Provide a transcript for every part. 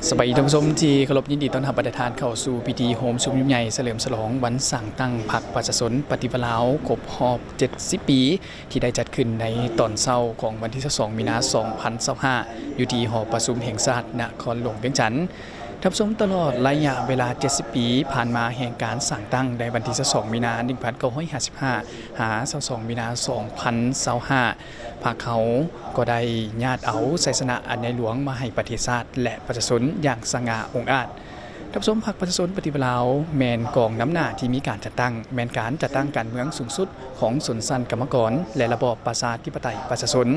ສະບາຍດີທ່ານຜູ້ຊົມທີ່ເຄົາລົບ, ຍິນດີຕ້ອນຮັບບັນດາທ່ານເຂົ້າສູ່ພິທີໂຮມຊຸມນຸມໃຫຍ່ສະເຫຼີມສະຫຼອງວັນສ້າງຕັ້ງພັກປະຊາຊົນປະຕິວັດລາວ ຄົບຮອບເຈັດສິບປີ ທີ່ໄດ້ຈັດຂຶ້ນໃນຕອນເຊົ້າຂອງວັນທີຊາວສອງ ມີນາ ສອງພັນຊາວຫ້າ ຢູ່ທີ່ຫໍປະຊຸມແຫ່ງຊາດນະຄອນຫຼວງວຽງຈັນ. ທ່ານຜູ້ຊົມ, ຕະຫຼອດໄລຍະເວລາເຈັດສິບປີຜ່ານມາແຫ່ງການສ້າງຕັ້ງ, ໃນວັນທີຊາວສອງ ມີນາ ໜຶ່ງພັນເກົ້າຮ້ອຍຫ້າສິບຫ້າ ຫາ ຊາວສອງ ມີນາ ສອງພັນຊາວຫ້າ ພັກເຮົາກໍໄດ້ຍາດເອົາໄຊຊະນະອັນໃຫຍ່ຫຼວງມາໃຫ້ປະເທດຊາດ ແລະ ປະຊາຊົນຢ່າງສະຫງ່າອົງອາດ. ທ່ານຜູ້ຊົມ, ພັກປະຊາຊົນປະຕິວັດລາວ ແມ່ນກອງນຳໜ້າທີ່ມີການຈັດຕັ້ງ, ແມ່ນການຈັດຕັ້ງການເມືອງສູງສຸດຂອງຊົນຊັ້ນກຳມະກອນ ແລະ ລະບອບປະຊາທິປະໄຕປະຊາຊົນ,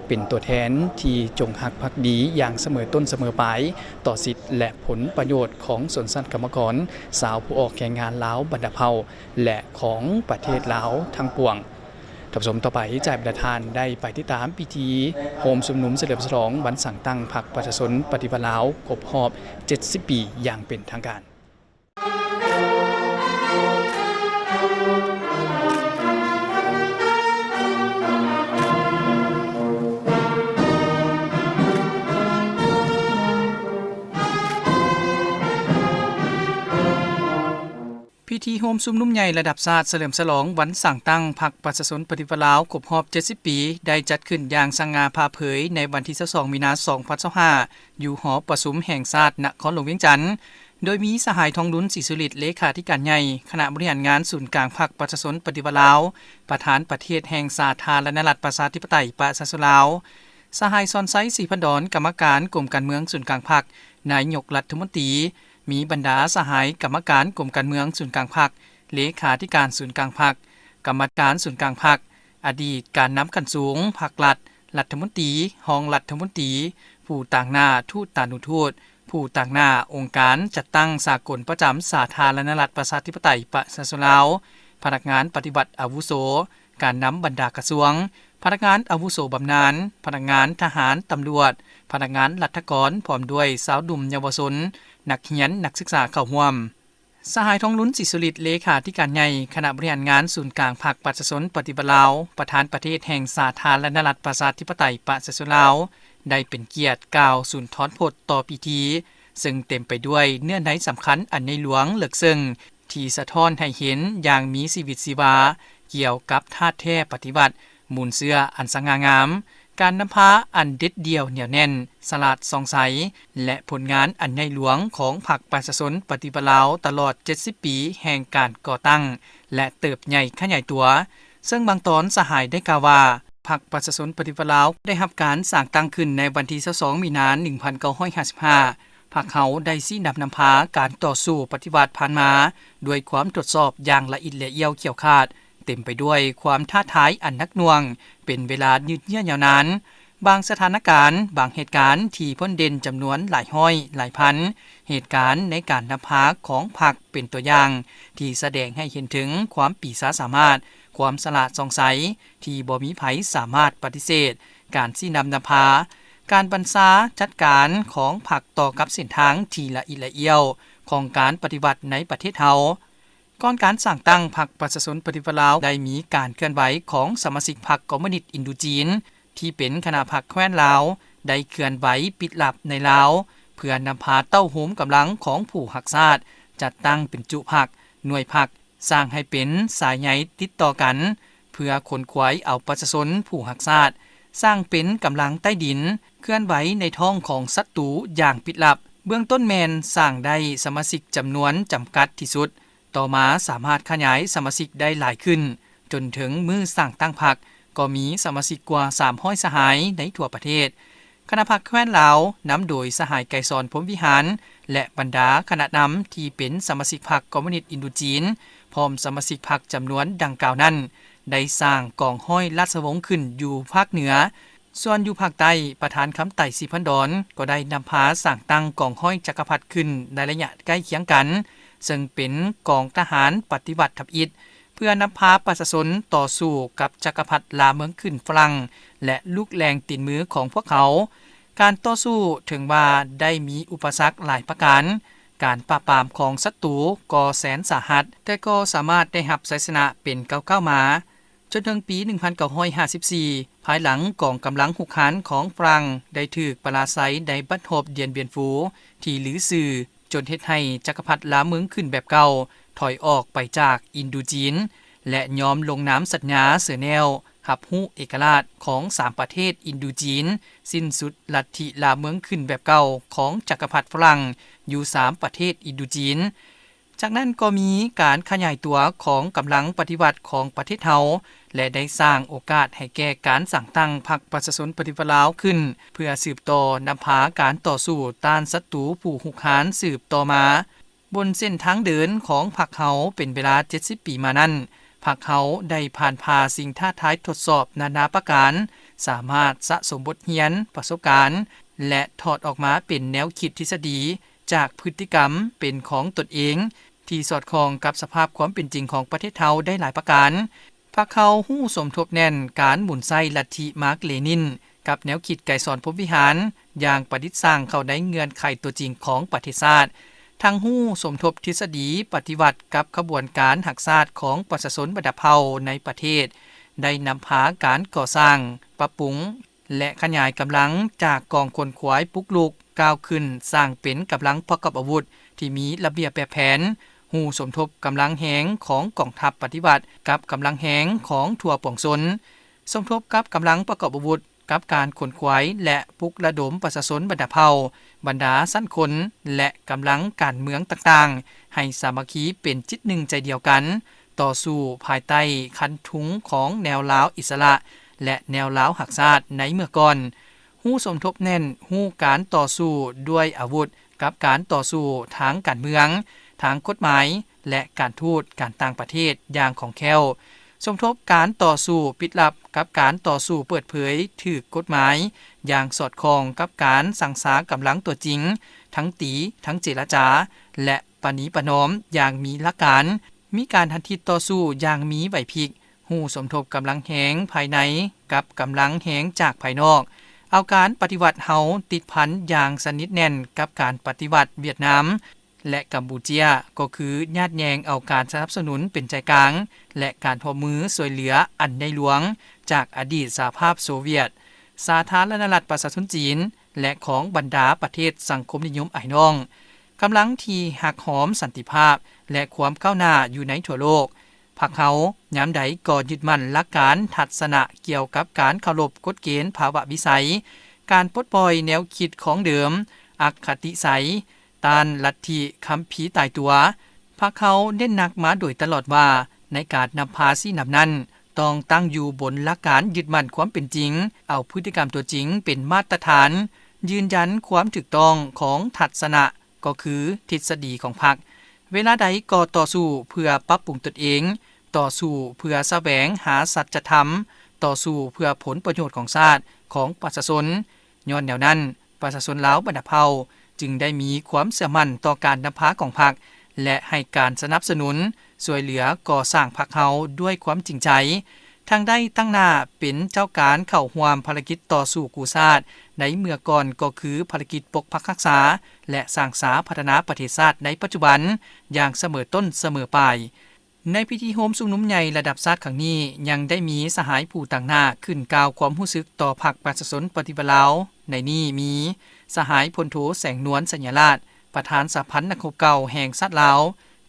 ເປັນຕົວແທນທີ່ຈົງຮັກພັກດີຢ່າງສະເໝີຕົ້ນສະເໝີປາຍ ຕໍ່ສິດ ແລະ ຜົນປະໂຫຍດຂອງຊົນຊັ້ນກຳມະກອນ, ຊາວຜູ້ອອກແຮງງານລາວບັນດາເຜົ່າ ແລະ ຂອງປະເທດລາວທັງປວງ. ທ່ານຜູ້ຊົມ, ຕໍ່ໄປຈະໃຫ້ບັນດາທ່ານໄດ້ໄປຕິດຕາມພິທີໂຮມຊຸມນຸມສະເຫຼີມສະຫຼອງວັນສ້າງຕັ້ງພັກປະຊາຊົນປະຕິວັດລາວ ຄົບຮອບເຈັດສິບປີຢ່າງເປັນທາງການ. ພິທີໂຮມຊຸມນຸມໃຫຍ່ລະດັບຊາດສະເຫຼີມສະຫຼອງວັນສ້າງຕັ້ງພັກປະຊາຊົນປະຕິວັດລາວຄົບຮອບເຈັດສິບປີ ໄດ້ຈັດຂຶ້ນຢ່າງສະຫງ່າຜ່າເຜີຍໃນວັນທີຊາວສອງ ມີນາ ສອງພັນຊາວຫ້າ ຢູ່ຫໍປະຊຸມແຫ່ງຊາດນະຄອນຫຼວງວຽງຈັນ, ໂດຍມີສະຫາຍ ທອງລຸນ ສີສຸລິດ ເລຂາທິການໃຫຍ່ຄະນະບໍລິຫານງານສູນກາງພັກປະຊາຊົນປະຕິວັດລາວ, ປະທານປະເທດແຫ່ງສາທາລະນະລັດປະຊາທິປະໄຕປະຊາຊົນລາວ, ສະຫາຍ ສອນໄຊ ສີພັນດອນ ກຳມະການກົມການເມືອງສູນກາງພັກ, ນາຍົກລັດຖະມົນຕີ, ມີບັນດາສະຫາຍກຳມະການກົມການເມືອງສູນກາງພັກ, ເລຂາທິການສູນກາງພັກ, ກຳມະການສູນກາງພັກ, ອະດີດການນຳຂັ້ນສູງພັກລັດ, ລັດຖະມົນຕີ, ຮອງລັດຖະມົນຕີ, ຜູ້ຕາງໜ້າທູຕານຸທູດ, ຜູ້ຕາງໜ້າອົງການຈັດຕັ້ງສາກົນປະຈຳສາທາລະນະລັດປະຊາທິປະໄຕປະຊາຊົນລາວ, ພະນັກງານປະຕິວັດອາວຸໂສ, ການນຳບັນດາກະຊວງ, ພະນັກງານອາວຸໂສບຳນານ, ພະນັກງານທະຫານ, ຕຳຫຼວດ, ພະນັກງານລັດຖະກອນ, ພ້ອມດ້ວຍຊາວໜຸ່ມເຍົາວະຊົນ, ນັກຮຽນ, ນັກສຶກສາເຂົ້າຮ່ວມ. ສະຫາຍ ທອງລຸນ ສີສຸລິດ ເລຂາທິການໃຫຍ່ຄະນະບໍລິຫານງານສູນກາງພັກປະຊາຊົນປະຕິວັດລາວ, ປະທານປະເທດແຫ່ງສາທາລະນະລັດປະຊາທິປະໄຕປະຊາຊົນລາວ ໄດ້ເປັນກຽດກ່າວສຸນທອນພົດຕໍ່ພິທີ ເຊິ່ງເຕັມໄປດ້ວຍເນື້ອໃນສຳຄັນອັນໃຫຍ່ຫຼວງເລິກເຊິ່ງ ທີ່ສະທ້ອນໃຫ້ເຫັນຢ່າງມີຊີວິດຊີວາກ່ຽວກັບທາດແທ້ປະຕິວັດ, ມູນເຊື້ອອັນສະຫງ່າງາມ, ການນຳພາອັນເດັດດ່ຽວໜຽວແໜ້ນ, ສະຫຼາດສ່ອງໃສ ແລະ ຜົນງານອັນໃຫຍ່ຫຼວງຂອງພັກປະຊາຊົນປະຕິວັດລາວຕະຫຼອດເຈັດສິບປີແຫ່ງການກໍ່ຕັ້ງ ແລະ ເຕີບໃຫຍ່ຂະຫຍາຍຕົວ, ເຊິ່ງບາງຕອນສະຫາຍໄດ້ກ່າວວ່າ ພັກປະຊາຊົນປະຕິວັດລາວໄດ້ຮັບການສ້າງຕັ້ງຂຶ້ນໃນວັນທີຊາວສອງ ມີນາ ໜຶ່ງພັນເກົ້າຮ້ອຍຫ້າສິບຫ້າ. ພວກເຮົາໄດ້ຊີ້ນຳນຳພາການຕໍ່ສູ້ປະຕິວັດຜ່ານມາດ້ວຍຄວາມທົດສອບຢ່າງລະອິດລະອ້ຽວຂຽວຂາດ, ເຕັມໄປດ້ວຍຄວາມທ້າທາຍອັນໜັກໜ່ວງເປັນເວລາຍືດເຍື້ອຍາວນານ. ບາງສະຖານະການ, ບາງເຫດການທີ່ພົ້ນເດັ່ນຈຳນວນຫຼາຍຮ້ອຍ, ຫຼາຍພັນເຫດການໃນການນຳພາຂອງພັກເປັນຕົວຢ່າງທີ່ສະແດງໃຫ້ເຫັນເຖິງຄວາມປີຊາສາມາດ, ຄວາມສະຫຼາດສ່ອງໃສທີ່ບໍ່ມີໃຜສາມາດປະຕິເສດ, ການຊີ້ນຳນຳພາ, ການບັນຊາຈັດການຂອງພັກຕໍ່ກັບເສັ້ນທາງທີ່ລະອິດລະອ້ຽວຂອງການປະຕິວັດໃນປະເທດເຮົາ. ກ່ອນການສ້າງຕັ້ງພັກປະຊາຊົນປະຕິວັດລາວ ໄດ້ມີການເຄື່ອນໄຫວຂອງສະມາຊິກພັກຄອມມູນິດອິນໂດຈີນ ທີ່ເປັນຄະນະພັກແຄວ້ນລາວ ໄດ້ເຄື່ອນໄຫວປິດລັບໃນລາວ ເພື່ອນຳພາເຕົ້າໂຮມກຳລັງຂອງຜູ້ຮັກຊາດ ຈັດຕັ້ງເປັນຈຸພັກ, ໜ່ວຍພັກ, ສ້າງໃຫ້ເປັນສາຍໃຍຕິດຕໍ່ກັນ ເພື່ອຂົນຂວາຍເອົາປະຊາຊົນຜູ້ຮັກຊາດ, ສ້າງເປັນກຳລັງໃຕ້ດິນ ເຄື່ອນໄຫວໃນທ້ອງຂອງສັດຕູຢ່າງປິດລັບ. ເບື້ອງຕົ້ນແມ່ນສ້າງໄດ້ສະມາຊິກຈຳນວນຈຳກັດທີ່ສຸດ, ຕໍ່ມາສາມາດຂະຫຍາຍສະມາຊິກໄດ້ຫຼາຍຂຶ້ນ, ຈົນເຖິງມື້ສ້າງຕັ້ງພັກ ກໍມີສະມາຊິກກວ່າສາມຮ້ອຍສະຫາຍໃນທົ່ວປະເທດ. ຄະນະພັກແຄວ້ນລາວ ນຳໂດຍສະຫາຍ ໄກສອນ ພົມວິຫານ ແລະ ບັນດາຄະນະນຳທີ່ເປັນສະມາຊິກພັກຄອມມູນິດອິນໂດຈີນ ພ້ອມສະມາຊິກພັກຈຳນວນດັ່ງກ່າວນັ້ນ ໄດ້ສ້າງກອງຮ້ອຍລາຊະວົງຂຶ້ນຢູ່ພາກເໜືອ, ສ່ວນຢູ່ພາກໃຕ້ ປະທານຄຳໄຕ ສີພັນດອນ ກໍໄດ້ນຳພາສ້າງຕັ້ງກອງຮ້ອຍຈັກກະພັດຂຶ້ນໃນໄລຍະໃກ້ຄຽງກັນ, ເຊິ່ງເປັນກອງທະຫານປະຕິວັດທຳອິດ ເພື່ອນຳພາປະຊາຊົນຕໍ່ສູ້ກັບຈັກກະພັດລ່າເມືອງຂຶ້ນຝຣັ່ງ ແລະ ລູກແລ່ງຕີນມືຂອງພວກເຂົາ. ການຕໍ່ສູ້ເຖິງວ່າໄດ້ມີອຸປະສັກຫຼາຍປະການ, ການປາບປາມຂອງສັດຕູກໍແສນສາຫັດ, ແຕ່ກໍສາມາດໄດ້ຮັບໄຊຊະນະເປັນກ້າວໆມາ. ຈົນເຖິງປີໜຶ່ງພັນເກົ້າຮ້ອຍຫ້າສິບສີ່ ພາຍຫຼັງກອງກຳລັງຮຸກຮານຂອງຝຣັ່ງໄດ້ຖືກປະລາໄຊໃນບັດຮົບດຽນບຽນຟູທີ່ລືຊື່ ຈົນເຮັດໃຫ້ຈັກກະພັດລ່າເມືອງຂຶ້ນແບບເກົ່າ ຖອຍອອກໄປຈາກອິນດູຈີນ ແລະ ຍອມລົງນາມສັນຍາເຊີແນວ ຮັບຮູ້ເອກະລາດຂອງສາມປະເທດອິນດູຈີນ, ສິ້ນສຸດລັດທິລ່າເມືອງຂຶ້ນແບບເກົ່າຂອງຈັກກະພັດຝຣັ່ງຢູ່ສາມປະເທດອິນດູຈີນ. ຈາກນັ້ນກໍມີການຂະຫຍາຍຕົວຂອງກຳລັງປະຕິວັດຂອງປະເທດເຮົາ ແລະ ໄດ້ສ້າງໂອກາດໃຫ້ແກ່ການສ້າງຕັ້ງພັກປະຊາຊົນປະຕິວັດລາວຂຶ້ນ ເພື່ອສືບຕໍ່ນຳພາການຕໍ່ສູ້ຕ້ານສັດຕູຜູ້ຮຸກຮານສືບຕໍ່ມາ. ບົນເສັ້ນທາງເດີນຂອງພັກເຮົາເປັນເວລາເຈັດສິບປີມານັ້ນ, ພັກເຮົາໄດ້ຜ່ານຜ່າສິ່ງທ້າທາຍທົດສອບນານາປະການ, ສາມາດສະສົມບົດຮຽນ, ປະສົບການ ແລະ ຖອດອອກມາເປັນແນວຄິດທິດສະດີຈາກພຶດຕິກຳເປັນຂອງຕົນເອງ ທີ່ສອດຄ່ອງກັບສະພາບຄວາມເປັນຈິງຂອງປະເທດເຮົາໄດ້ຫຼາຍປະການ. ພັກເຮົາຮູ້ສົມທົບແໜ້ນການໝູນໃຊ້ລັດທິມາກເລນິນ ກັບແນວຄິດໄກສອນພົມວິຫານຢ່າງປະດິດສ້າງເຂົ້າໃນເງື່ອນໄຂຕົວຈິງຂອງປະເທດຊາດ, ທັງຮູ້ສົມທົບທິດສະດີປະຕິວັດກັບຂະບວນການຮັກຊາດຂອງປະຊາຊົນບັນດາເຜົ່າໃນປະເທດ, ໄດ້ນຳພາການກໍ່ສ້າງ, ປັບປຸງ ແລະ ຂະຫຍາຍກຳລັງຈາກກອງຂົນຂວາຍປຸກລຸກ ກ້າວຂຶ້ນສ້າງເປັນກຳລັງປະກອບອາວຸດທີ່ມີລະບຽບແບບແຜນ, ຮູ້ສົມທົບກຳລັງແຮງຂອງກອງທັບປະຕິວັດກັບກຳລັງແຮງຂອງທົ່ວປວງຊົນ, ສົມທົບກັບກຳລັງປະກອບອາວຸດ ກັບການຂົນຂວາຍ ແລະ ປຸກລະດົມປະຊາຊົນບັນດາເຜົ່າ, ບັນດາຊັ້ນຄົນ ແລະ ກຳລັງການເມືອງຕ່າງໆ ໃຫ້ສາມັກຄີເປັນຈິດໜຶ່ງໃຈດຽວກັນ, ຕໍ່ສູ້ພາຍໃຕ້ຄັນທຸງຂອງແນວລາວອິດສະຫຼະ ແລະ ແນວລາວຮັກຊາດໃນເມື່ອກ່ອນ, ຮູ້ສົມທົບແໜ້ນຮູ້ການຕໍ່ສູ້ດ້ວຍອາວຸດ ກັບການຕໍ່ສູ້ທາງການເມືອງ, ທາງກົດໝາຍ ແລະ ການທູດການຕ່າງປະເທດຢ່າງຄ່ອງແຄ້ວ, ສົມທົບການຕໍ່ສູ້ປິດລັບກັບການຕໍ່ສູ້ເປີດເຜີຍຖືກກົດໝາຍ ຢ່າງສອດຄ່ອງກັບການສັ່ງສາກຳລັງຕົວຈິງ, ທັງຕີ, ທັງເຈລະຈາ ແລະ ປະນີປະນອມຢ່າງມີຫຼັກການ, ມີການຫັນທິດຕໍ່ສູ້ຢ່າງມີໄຫວພິກ, ຮູ້ສົມທົບກຳລັງແຮງພາຍໃນກັບກຳລັງແຮງຈາກພາຍນອກ, ເອົາການປະຕິວັດເຮົາຕິດພັນຢ່າງສະໜິດແໜ້ນກັບການປະຕິວັດຫວຽດນາມ ແລະ ກຳປູເຈຍ, ກໍຄືຍາດແຍ່ງເອົາການສະໜັບສະໜູນເປັນໃຈກາງ ແລະ ການຮ່ວມມືຊ່ວຍເຫຼືອອັນໃຫຍ່ຫຼວງຈາກອະດີດສະຫະພາບໂຊວຽດ, ສາທາລະນະລັດປະຊາຊົນຈີນ ແລະ ຂອງບັນດາປະເທດສັງຄົມນິຍົມອ້າຍນ້ອງ, ກຳລັງທີ່ຮັກຫອມສັນຕິພາບ ແລະ ຄວາມກ້າວໜ້າຢູ່ໃນທົ່ວໂລກ. ພັກເຮົາຍາມໃດກໍຍຶດໝັ້ນຫຼັກການທັດສະນະກ່ຽວກັບການເຄົາລົບກົດເກນພາວະວິໄສ, ການປົດປ່ອຍແນວຄິດຂອງເດີມ, ອະຄະຕິໄສ, ຕ້ານລັດທິຄຳພີຕາຍຕົວ. ພັກເຮົາເນັ້ນໜັກມາໂດຍຕະຫຼອດວ່າ ໃນການນຳພາຊີ້ນຳນັ້ນ ຕ້ອງຕັ້ງຢູ່ບົນຫຼັກການຍຶດໝັ້ນຄວາມເປັນຈິງ, ເອົາພຶດຕິກຳຕົວຈິງເປັນມາດຕະຖານ, ຢືນຢັນຄວາມຖືກຕ້ອງຂອງທັດສະນະ ກໍຄືທິດສະດີຂອງພັກ. ເວລາໃດກໍຕໍ່ສູ້ເພື່ອປັບປຸງຕົນເອງ, ຕໍ່ສູ້ເພື່ອສະແຫວງຫາສັດຈະທຳ, ຕໍ່ສູ້ເພື່ອຜົນປະໂຫຍດຂອງຊາດ, ຂອງປະຊາຊົນ. ຍ້ອນແນວນັ້ນ, ປະຊາຊົນລາວບັນດາເຜົ່າຈຶ່ງໄດ້ມີຄວາມເຊື່ອໝັ້ນຕໍ່ການນຳພາຂອງພັກ ແລະ ໃຫ້ການສະໜັບສະໜູນຊ່ວຍເຫຼືອກໍ່ສ້າງພັກເຮົາດ້ວຍຄວາມຈິງໃຈ. ທັງໄດ້ຕັ້ງໜ້າເປັນເຈົ້າການເຂົ້າຮ່ວມພາລະກິດຕໍ່ສູ້ກູ້ຊາດໃນເມື່ອກ່ອນ ກໍຄືພາລະກິດປົກປັກຮັກສາ ແລະ ສ້າງສາພັດທະນາປະເທດຊາດໃນປັດຈຸບັນຢ່າງສະເໝີຕົ້ນສະເໝີປາຍ. ໃນພິທີໂຮມຊຸມນຸມໃຫຍ່ລະດັບຊາດຄັ້ງນີ້ ຍັງໄດ້ມີສະຫາຍຜູ້ຕາງໜ້າຂຶ້ນກ່າວຄວາມຮູ້ສຶກຕໍ່ພັກປະຊາຊົນປະຕິວັດລາວ, ໃນນີ້ມີສະຫາຍພົນໂທ ແສງນວນ ໄຊຍະລາດ, ປະທານສະຫະພັນນັກຮົບເກົ່າແຫ່ງຊາດລາວ,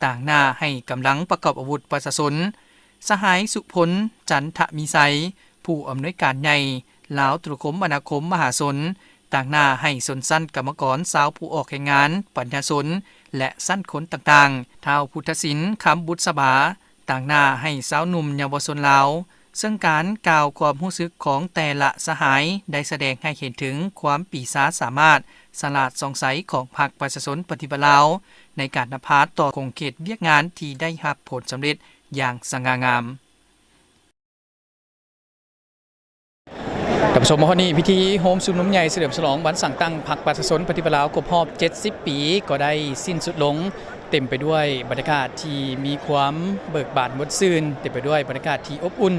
ຕາງໜ້າໃຫ້ກຳລັງປະກອບອາວຸດປະຊາຊົນ, ສະຫາຍ ສຸພົນ ຈັນທະມີໄຊ, ຜູ້ອຳນວຍການໃຫຍ່ລາວໂທລະຄົມມະນາຄົມມະຫາຊົນ, ຕາງໜ້າໃຫ້ຊົນຊັ້ນກຳມະກອນຊາວຜູ້ອອກແຮງງານ, ປັນຍາຊົນ ແລະ ຊັ້ນຄົນຕ່າງໆ, ທ້າວ ພຸດທະສິນ ຄຳບຸດສະບາ, ຕາງໜ້າໃຫ້ຊາວໜຸ່ມເຍົາວະຊົນລາວ. ເຊິ່ງການກ່າວຄວາມຮູ້ສຶກຂອງແຕ່ລະສະຫາຍໄດ້ສະແດງໃຫ້ເຫັນເຖິງຄວາມປີຊາສາມາດ, ສະຫຼາດສ່ອງໃສຂອງພັກປະຊາຊົນປະຕິວັດລາວ ໃນການນຳພາຕໍ່ຂົງເຂດວຽກງານທີ່ໄດ້ຮັບຜົນສຳເລັດຢ່າງສະຫງ່າງາມ. ທ່ານຜູ້ຊົມ, ມາຮອດນີ້ ພິທີໂຮມຊຸມນຸມໃຫຍ່ສະເຫຼີມສະຫຼອງວັນສ້າງຕັ້ງພັກປະຊາຊົນປະຕິວັດລາວຄົບຮອບເຈັດສິບປີ ກໍໄດ້ສິ້ນສຸດລົງ, ເຕັມໄປດ້ວຍບັນຍາກາດທີ່ມີຄວາມເບີກບານມ່ວນຊື່ນ, ເຕັມໄປດ້ວຍບັນຍາກາດທີ່ອົບອຸ່ນ,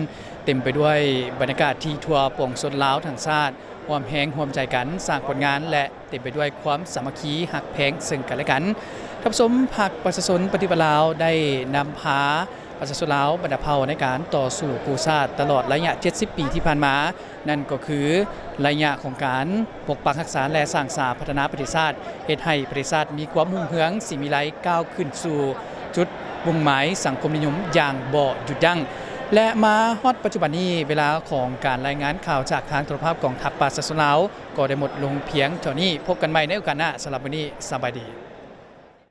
ເຕັມໄປດ້ວຍບັນຍາກາດທີ່ທົ່ວປວງຊົນລາວທັງຊາດ ຮ່ວມແຮງຮ່ວມໃຈກັນສ້າງຜົນງານ ແລະ ເຕັມໄປດ້ວຍຄວາມສາມັກຄີຮັກແພງເຊິ່ງກັນແລະກັນ. ທ່ານຜູ້ຊົມ, ພັກປະຊາຊົນປະຕິວັດລາວໄດ້ນຳພາ ປະຊາຊົນລາວບັນດາເຜົ່າໃນການຕໍ່ສູ້ກູ້ຊາດຕະຫຼອດໄລຍະເຈັດສິບປີທີ່ຜ່ານມາ, ນັ້ນກໍຄືໄລຍະຂອງການປົກປັກຮັກສາ ແລະ ສ້າງສາພັດທະນາປະເທດຊາດ, ເຮັດໃຫ້ປະເທດຊາດມີຄວາມຮຸ່ງເຮືອງ, ສີວິໄລ ກ້າວຂຶ້ນສູ່ຈຸດມຸ່ງໝາຍສັງຄົມນິຍົມຢ່າງບໍ່ຢຸດຢັ້ງ. ແລະ ມາຮອດປັດຈຸບັນນີ້, ເວລາຂອງການລາຍງານຂ່າວຈາກທາງໂທລະພາບກອງທັບປະຊາຊົນລາວກໍໄດ້ໝົດລົງພຽງເທົ່ານີ້. ພົບກັນໃໝ່ໃນໂອກາດໜ້າ. ສຳລັບມື້ນີ້ ສະບາຍດີ.